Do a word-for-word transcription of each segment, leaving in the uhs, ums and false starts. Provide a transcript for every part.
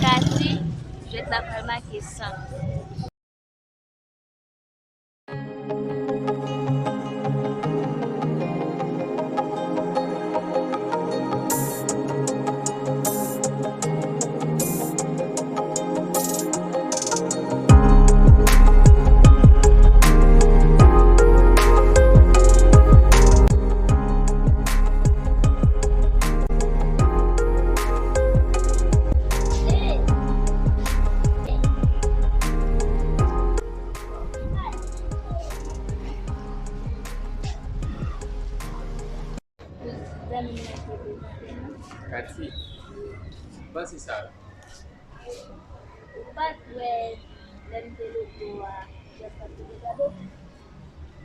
Katy, jwèt la pral make san. Zanmi m nan te prezante m. Katy, m panse sa. Ou pa t wè lè m te loto a, jès pa t te gade w?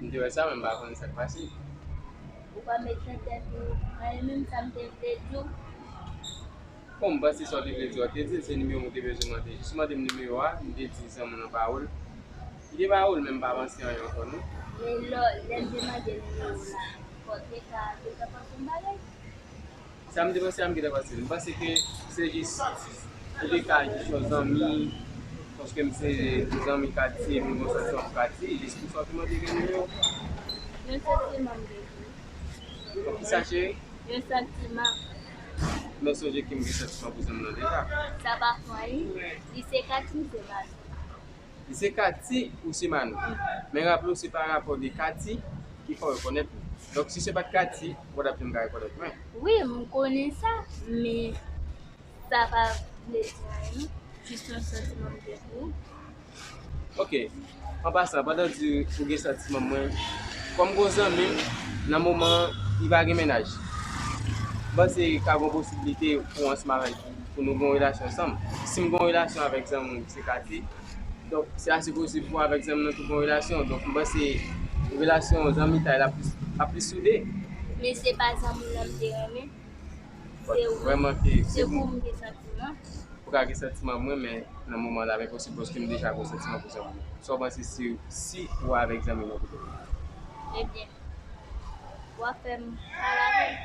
M te wè sa, men m pa konnen sa k pase. Ou pa met nan tèt ou anyen menm sa m te vle di w? Bon, m panse sa w te vle di a, w te di l se nimewo m te bezwen mande. Jis mande m nimewo a, m te di zanmi w nan pawòl. Li te pawòl, men m pa panse anyen ankò, non. Men lò, lè m te mande nimewo w la, fò w te ka, te ka panse yon bagay. Sa m te panse a, m gentan panse l. M panse ke se jis, ou te ka jis yon zanmi, paske m se zanmi Katy, epi m gon santiman pou Katy, jis pou sa w te mande gen nimewo. Yon santiman m gen pou ou. Kisa, cheri? Yon santiman. Men sonje ke m gen santiman pou zanmi nan deja. Sa pa fè anyen. Li se Katy, m se Manou. Li se Katy ou se Manou. Men raple w, se pa rapò de Katy ki fè w rekonèt mwen. Donk, si se pa t Katy, ou pa t ap janm ka rekonèt mwen. Wi, m konnen sa, men sa pa vle di anyen, non. Jis yon santiman m gen pou ou. Ok. An pasan, pandan w di ou gen santiman mwen, kòm gon zanmi m, nan moman an, li pa gen mennaj. M panse ka gon posiblite pou ansanm avèk, pou nou gon relasyon ansanm. Si m gon relasyon avèk zanmi w, se Katy, donk, se ase posib pou avèk zanmi nan tou gon relasyon. Donk, m panse relasyon zanmitay la plis, ap plis soude. Men se pa zanmi w nan m te renmen. Se ou, vrèman ke se pou m gen santiman. Ou ka gen santiman pou mwen, men nan moman la, m enposib paske m deja gon santiman pou zanmi w. Sa w panse si, si ou avèk zanmi w nan koup? Ebyen, w ap fè m pale avè l.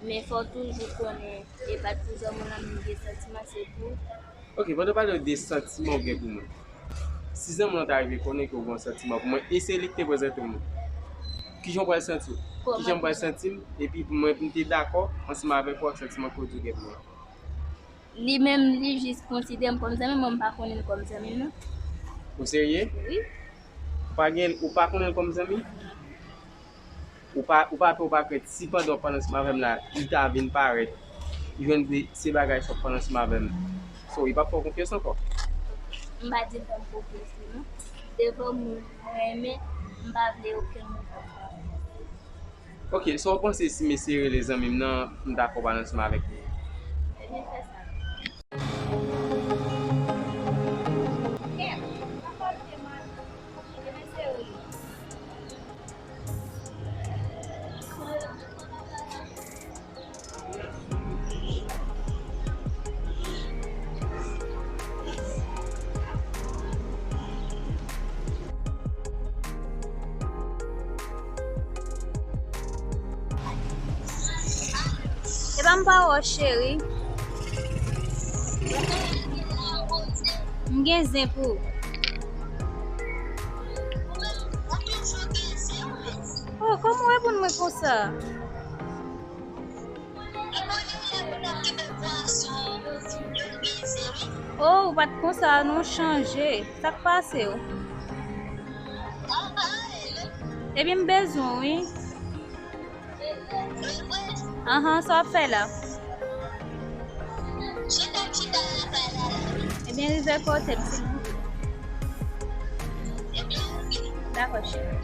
Men fò w toujou konnen, e pa t pou zanmi w nan m gen santiman, se pou Ok, pandan w pale de santiman w gen pou mwen. Si zanmi w lan ta rive konnen ke w gen yon santiman pou mwen, e se li ki te prezante w mwen, kijan w pral santi w? Kijan m pral santi m? Epi pou mwen, pou m te dakò ansanm avèk ou ak santiman ke w di w gen pou mwen? Li menm, li jis konsidere m kòm zanmi, men m pa konnen l kòm zanmi m, non. Ou serye? Wi. Ou pa gen, ou pa konnen l kòm zanmi? Ou pa, ou pa pè, ou pa krent, si pandan w ap pale ansanm avè m la, li ta vin parèt, li jwenn ke se bagay sa w ap pale ansanm avè m, so, li p ap fè w konfyans ankò? M pa di l fè m konfyans li non. Devan moun mwen renmen, m pa vle okenn moun fè m konfyans. Ok, sa w panse si m eseye rele zanmi m nan, m dakò pale ansanm avèk li? Ebyen, fè sa. E pa m pa wè w, cheri. M gen zen pou ou. Oh, kòman w reponn mwen konsa? Oh, ou pa t konsa non, chanje. Sa k pase w? Ebyen, m bezwen w, wi. Anhan, sa w ap fè la? Ebyen, rive kote m, silvouplè. Dakò, cheri.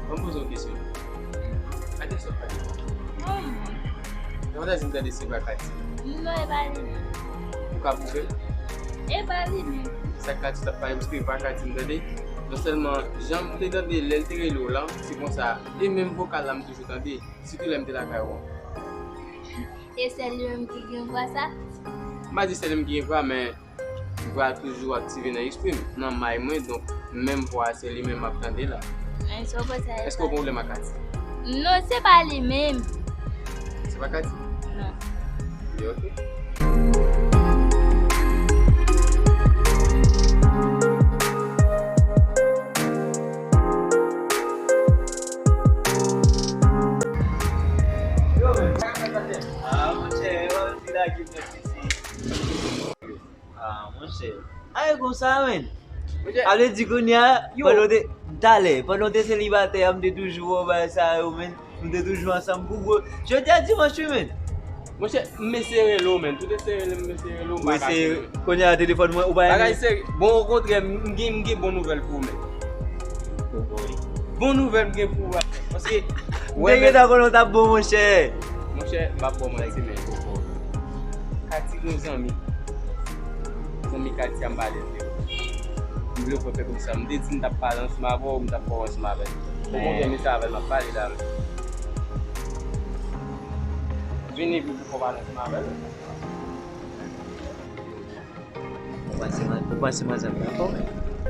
Ban m poze w kesyon. Ate sòt pale. Nan fantasi m tande se pa Katy. Non, e pa li menm. Ou ka pwouve m? E pa li menm. Sa Katy t ap pale, paske e pa Katy m tande. Non sèlman, jan m te tande lè l te rele w lan, se konsa. E menm vokal la m toujou tande, sitou lè m te lakay ou an. E sèl li menm ki gen vwa sa? M pa di sèl li menm ki gen vwa, men vwa a toujou aktive nan lespri m, nan may mwen, donk menm vwa a se li menm m ap tande la. Men sa w panse a... Èske w gen pwoblèm ak Katy? Non, se pa li menm. Se pa Katy? Non. Li oke? Yo, men, sa k ap fèt, sa k ap fèt? Ah, monchè, w ap di lage m nan pisi. Ah, monchè. Ay, konsa, men. Monchè. A vle di kounye a, yo, pandan w te, talè, pandan w te selibatè a, m te toujou wè w bagay sa yo, men. M te toujou ansanm pou gwo. Jodi a dimanch, wi, men. Monchè, m eseye rele w, men. Tout eseye rele m, m eseye rele w, m pa ka jwenn ou. Kounye a, telefòn mwen, ou pa renmen. Bagay serye. Bon, okontrè, m gen, m gen bon nouvèl pou ou, men. Bon nouvèl m gen pou ou, paske, m te gentan konnen w t ap bon, monchè. Monchè, m p ap ba w manti, men. Katy gen yon zanmi. Zanmi Katy a, m pale l de ou. M vle w fè kòmsi m te di m t ap pale ansanm avè w, m t ap fè w ansanm avè l. Okontrè, men se avè l m ap pale la, men. Vini pou, pou fè w pale ansanm avè l. Ou panse man-, ou panse manzè m nan fò?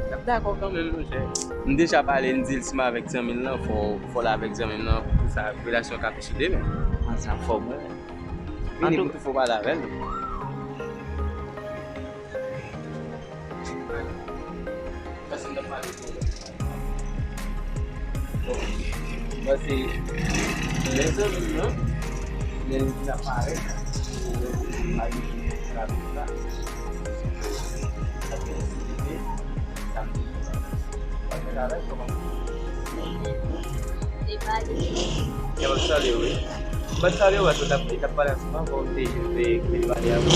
L ap dakò kanmenm, monchè. M deja pale, m di l si m avèk zanmi l lan, fò, fò l avèk zanmi m nan, pou sa, relasyon ka pi soude, men. Manzè m fò, mwen. Vini pou tou fò pale avè l. Pase m t ap pale pou ou. Bon, m panse, lè zanmi m nan, lè l vin ap parèt, pou al vin rapid la. Sa fè ensi de suite, sa m te di w la. W ap fè travay kòman? Te pale. Yo, m ap salye w, wi. M pa t salye w, paske w t ap, w t ap pale ansanm avè w, m te jis vle vin pale avè w.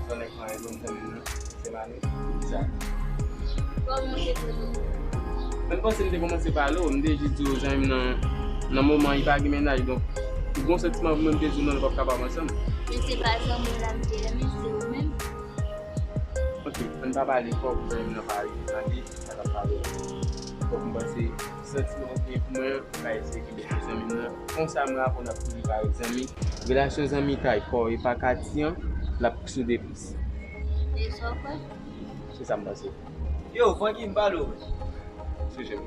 Sou nèg mare bon zanmi m nan, se mare, sa. Kòman w te konnen? Mwen panse m te kòmanse pale w, m te jis di w zanmi m nan, nan moman li pa gen mennaj, donk, ou gon santiman pou mwen, m te di w non, nou p ap kapab ansanm. Men se pa zanmi w la m te renmen, se ou menm. Ok, ann pa pale fò pou zanmi m nan pa rive tande sa k ap pale a. Fòk m panse santiman ou gen pou mwen, ou ka eseye kenbe pou zanmi m nan. Konsa mwen avè w n ap toujou ka ret zanmi. Relasyon zanmitay pa w epa Katy an, l ap soude plis. Se sa w kwè? Se sa m panse. Yo, Francky, m pale w. Sou je m.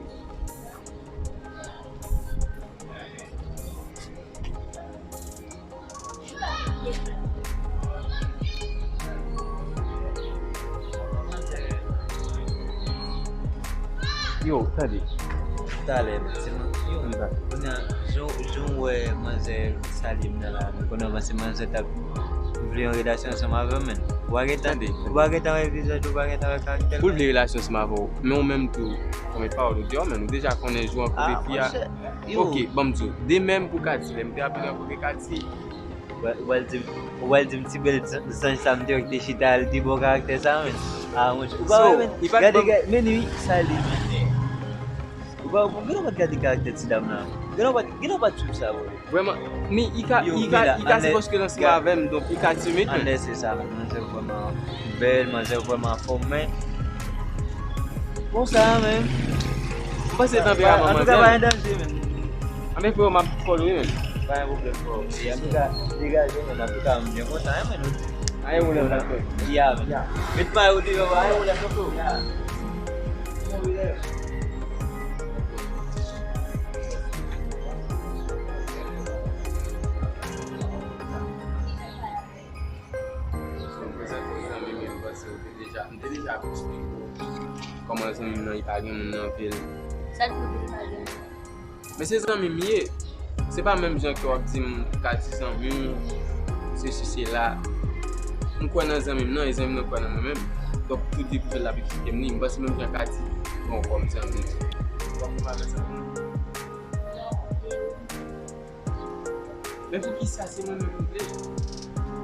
Yo, tande. Talè, se mwen. Yo, kounye a, jan, jan w wè manzè salye m nan la, men kounye a, se manzè t ap vle yon relasyon ansanm avè m, men. Ou pa gentan, ou pa gentan wè vizaj, ou pa gentan wè karaktè l. Pou l vle relasyon ansanm avè w, men ou menm tou, konbyen pawòl ou di, men nou deja konnen jou an koupe fi a. Ok, ban m di w. De menm pou Katy, lè m te ap vin rankontre Katy. Ou pral di m, ou pral di m ti bèl zanj sa m te wè ki te chita a, li te bon karaktè sa, men. Ah, monchè. Ou pa wè, men. Gade, gade, men wi, sa li, men. Ou pa, ou genlè pa t gade karaktè ti dam nan. Genlè pa t, genlè pa t swiv sa, bro. Vrèman, men i ka, i ka, i ka se paske l ansanm avè m, donk i ka timid, men. Anlè se sa, men. Manzè vrèman bèl, manzè vrèman anfòm, men. Konsa, men. M panse tanperaman manzè. Antouka, pa gen danje, men. Anben, freo, m ap fòl wi, men. Pa gen pwoblèm, freo. Antouka, degaje, men. Antouka, m byen kontan, men. Aye, ou lè m ap fè. Ya, men. Met mayo deyò, aye, ou lè m ap fè. Ya. Mwen prezante w zanmi m, m panse w te deja, m te deja eksplike w kòman zanmi m nan, li pa gen moun nan vil. Sa l fè w te pa gen moun? Men se zanmi m ye. Se pa menm jan ke w ap di m ka di zanmi w, sesi, sela. M kwè nan zanmi m nan, e zanmi m nan kwè nan mwen menm. Donk, tout de pou l ap eksplike m li. M panse menm jan ka di, bon, kòm zanmi. Ou pa konn avè zanmi m? Men poukisa se mwen menm m vle?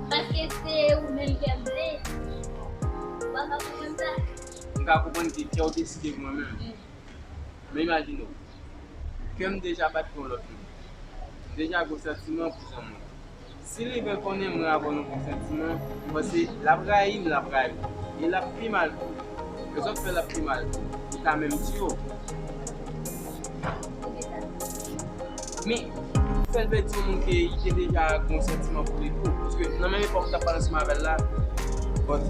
Paske se ou menm ke m vle. Ou pa ka konprann sa? M ka konprann ke kè w deside pou mwen menm. Mm. Men imajine w, kè m deja bat pou yon lòt moun. M deja gen santiman pou zanmi m. Si li vin konnen mwen avè w nou gen santiman, m panse l ap rayi m, l ap rayi w. E l ap pi mal pou ou. Rezon k fè l ap pi mal pou ou, li ka menm tiye w. Men, Fè l vle di yon moun ke li te deja gen yon santiman pou li tou. Paske nan menm epòk m t ap pale ansanm avè l la, bon,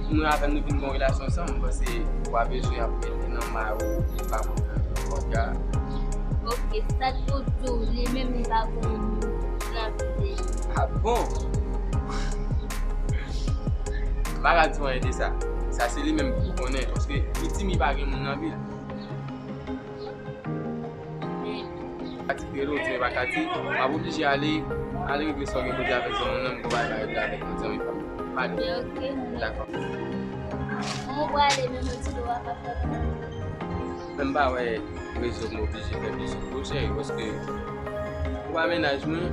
mwen avè l nou vin gen yon relasyon ansanm, m panse w pa bezwen ap mete nan may ou, li pa konprann ankò, ka. Ok, sa tou di w, li menm li pa konn nan vi de. Ah bon? M pa ka di w anyen de sa. Sa se li menm ki konnen, paske li di m li pa gen moun nan vi l. Kati rele w, di m pa Kati, m ap oblije ale, ale regle sa w gen pou di avèk zanmi w nan, m gen bagay m ka regle avèk yon zanmi pa m. M ale. Ok, ok. Dakò. Mwen prale, men mwen di w a pa fè. Men m pa wè rezon m oblije fè plis pwochè, paske ou pa mennaj mwen,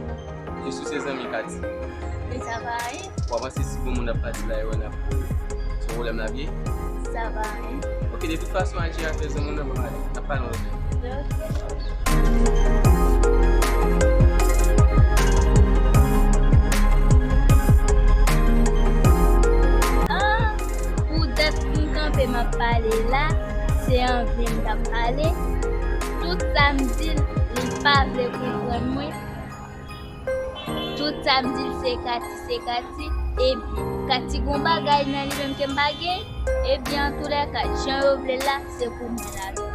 e si w se zanmi Kati. Men sa pa anyen. W ap panse si bon moun ap pati la, e wè n ap se pwoblèm la vye? Sa pa anyen. Ok, de tout fason, al jere afè zanmi w nan, ban m ale. N ap pale yon lòt lè. Ok. Ah, pou dat m kanpe m ap pale la, se anvi m t ap pale. Tout sa m di l, li pa vle konprann mwen. Tout sa m di l se Kati, se Kati. Ebyen, Kati gon bagay nan li menm ke m pa gen. Ebyen, antoulèka, jan yo vle l la, se pou mwen l ale.